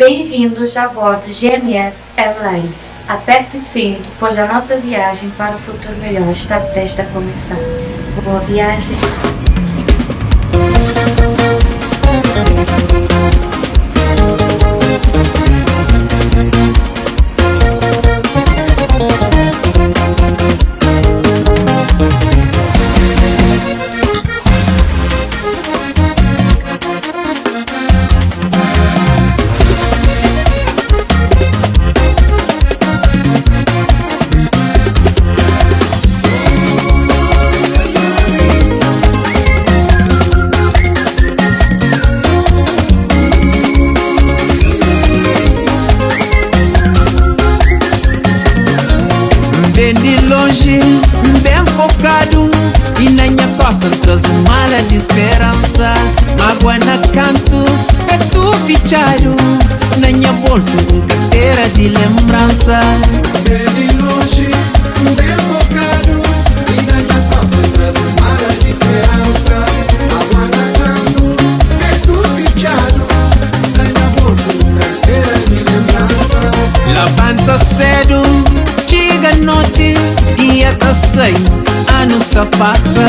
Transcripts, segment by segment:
Bem-vindos a bordo GMS Airlines. Aperte o cinto, pois a nossa viagem para o futuro melhor está prestes a começar. Boa viagem! N ben di lonji, N ben fokadu I na nha kosta N traze un mala di speransa Magua na kantu, petu fitxadu Na nha bolsu un kartera di lenbransa N ben di lonji, N ben fokadu I na nha kosta N traze un mala di speransa Magua na kantu, petu fitxadu Na nha bolsu un kartera di lenbransa Labanta sedu, txiga noti, dia ta sai, anus ta pasa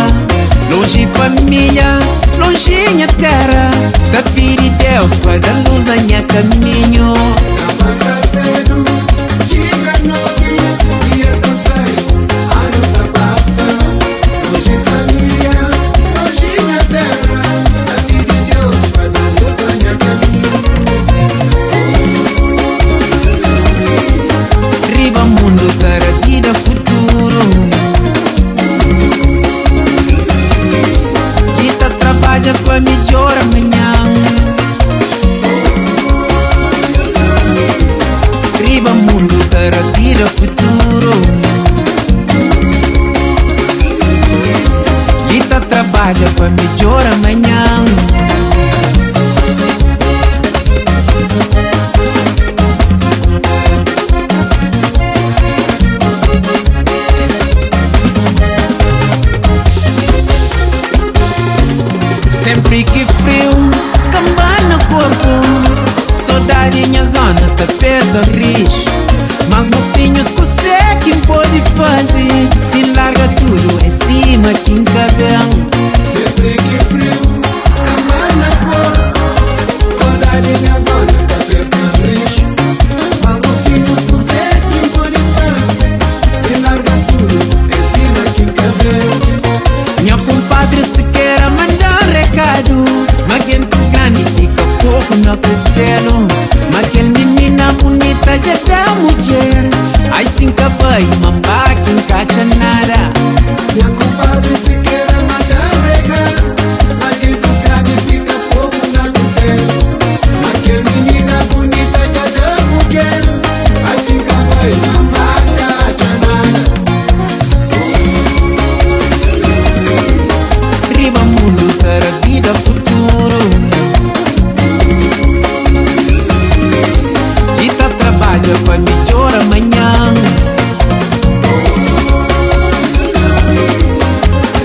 Lonji família, lonji nha téra Ta pidi Deus pa da lus na nha kaminhu Labanta sedu, txiga noti, dia ta sai, anus ta pasa Lonji família, lonji nha téra Ta pidi Deus pa da lus na nha kaminhu Riba mundu ta rabida futuru Di ta trabadja pa midjora manhan Riba mundu ta rabida futuru Di ta trabadja pa midjora manhan. Senpri ki friu kanba na korpu Sodadi nha zona ta perta rixu Mas mosinhus kuse ki N pode faze Si N larga tudu é sima ki N ka ben Senpri ki friu kanba na korpu Sodadi nha zona ta perta rixu Mas mosinhus kuse ki N pode faze Si N larga tudu é sima ki N ka ben Nha kunpadri sikera manda-m rekadu Ma gentis grandi fika poku na kutelu Ma kel minina bunita dja da mudjer Ai si N ka bai manba ki N ka atxa nada Nha kunpadri sikera manda-m rekadu Ma gentis grandi fika poku na kutelu Ma kel minina bunita dja da mudjer Ai si N ka bai manba N ka atxa nada. Riba mundu ta rabida futuru Di ta trabadja pa midjora manhan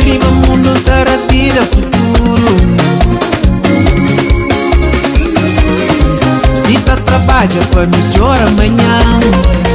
Riba mundu ta rabida futuru Di ta trabadja pa midjora manhan.